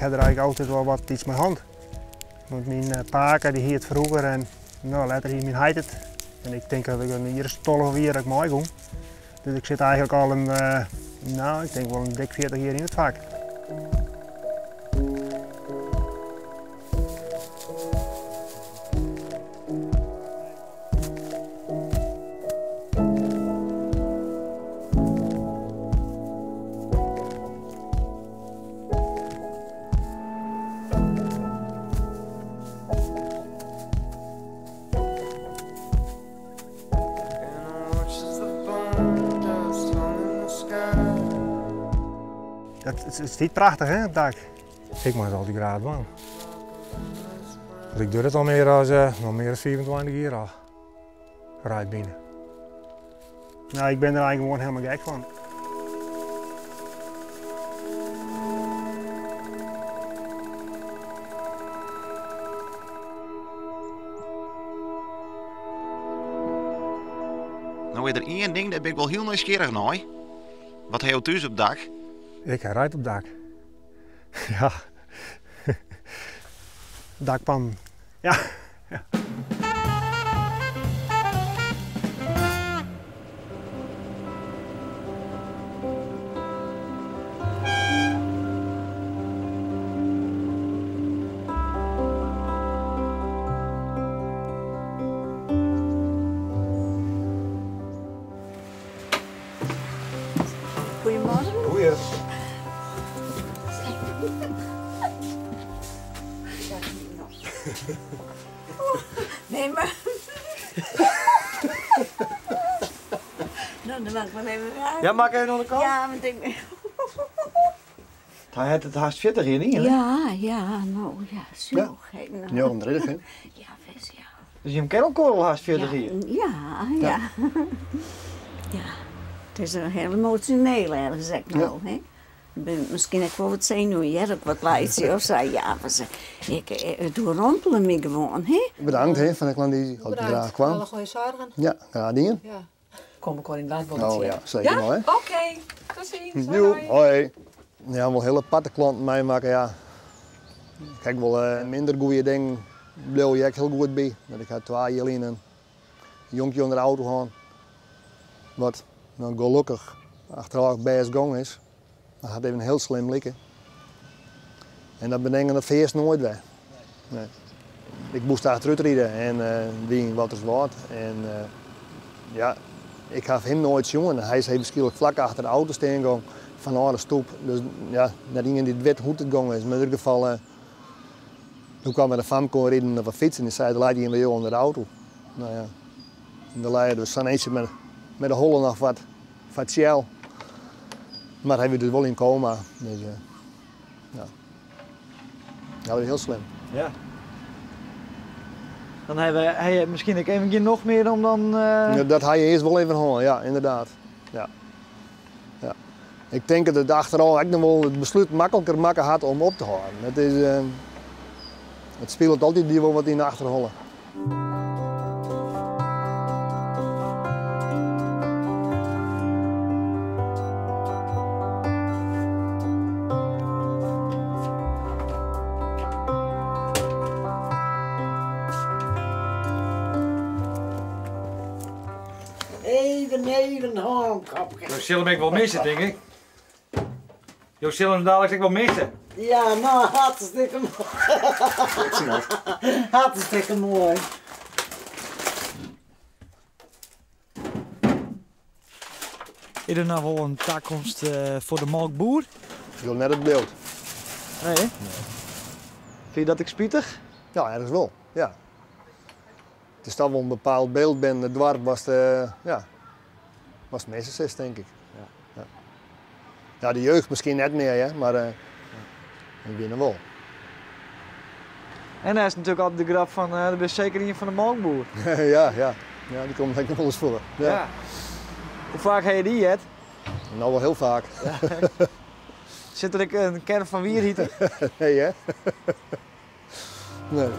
ha der eigentlik altyd wol wat iets mei hân. Want myn pake dy hie it froeger en no, letter hie myn heit it. En ik tink dat ik in jier as 12 wie dat ik meigong. Dus ik sit eigentlik al in, no, ik tink wol in dik 40 jier yn it fak. It stiet prachtich hè, op dak. Ik mei it altyd graach dwaan. Want ik doch it al mear as, no, mear as 25 jier al. Reidbine. Nou, ik bin der eigentlik gewoan helemaal gek fan. No is der ien ding, dêr bin ik wol hiel nijsgjirrich nei. Wat ha jo thús op dak? Ik ha reid op dak. Ja. Dakpannen. Ja. Ja. Goeiemorgen. Goeie. Nee, maar. Nou, dan mag ik wel even uit. Ja, mag ik even oan de kant? Ja, want ik ben. Hy hat it hast 40 jier dien, hè? Ja, ja, no, ja, zo. Ja. 39, hè? Ja, wis, ja. Dus jim kenne elkoar al hast 40 jier? Ja, ja. Ja. It is in hiel emosjoneel ergens ek no, hè. Ik bin miskien ek wol wat senuwen, hear ik wat laitsje of sa. Ja, mar se, ik, it oerrompele my gewoan, hè. Bedankt hè, fan de klandizy. Altyd graach kwam. Alle goeie soargen. Ja, graach dien. Ja. Kom ik oer yn it Oh ja, zeker Ja? wel hè. Oké, tot ziens. Hoi, Jo, hoi. hoi. Ja, wol hiele aparte klanten meimakke, ja. Ik ha ek wol minder goede dingen, bliuw je ek hiel goed by. Want ik ha 2 jier lyn in jonkje ûnder de auto hân, wat no gelokkich achterôf bêst gong is. Dat hat even hiel slim like. En dat bedenken dat fearst noait wer. Nee. Ik moast achterút ride en wie yn Wâlterswâld. En ja, ik haw him noait sjoen. Hy is even skielk flak achter de auto stean gong, fanôf de stoep. Dus ja, net ien dy't wit hoe't it gong is. Mar yn ieder gefal, doe kwam der in famke oanriden op 'e fyts en dy sei, der leit ien by jo ûnder de auto. Nou ja, en der lei dus sa'n eentje mei de holle noch wat foar it tsjel. Mar hy wie dus wol yn koma. Dus ja. Dat wie hiel slim. Ja. Dan ha je miskien ek even gjin nocht mear om dan. Ja, dat ha je earst wol even hân, ja, ynderdaad. Ja. Ja. Ik tink dat it achterôf ek noch wol it beslút makliker makke hat om op te hâlden. It is, it spilet altyd dy wol wat yn de achterholle. Even, even hânkopke. Jo sille him ek wol misse, tink ik. Jo sille him daliks ek wol misse. Ja, no, hartstikke moai. Hartstikke moai. Is der noch wol in takomst foar de molkboer? Ik wil net it byld. Nee? Nee. Fyn je dat ek spitich? Ja, ergens wol, ja. It is toch wol in bepaald byld binnen it doarp watst, ja, watst misse silst, tink ik. Ja. Ja. Ja, de jeugd miskien net mear, hè, mar ik bin der wol. En der is natuerlik altyd de grap fan, der bist seker ien fan de molkboer. Ja, ja. Ja, dy komt ek noch wolris foar. Ja. Ja. Hoe faak ha je dy heard? No wol hiel faak. Sit der ek in kern fan wierheid yn? Nee, hè? Nee.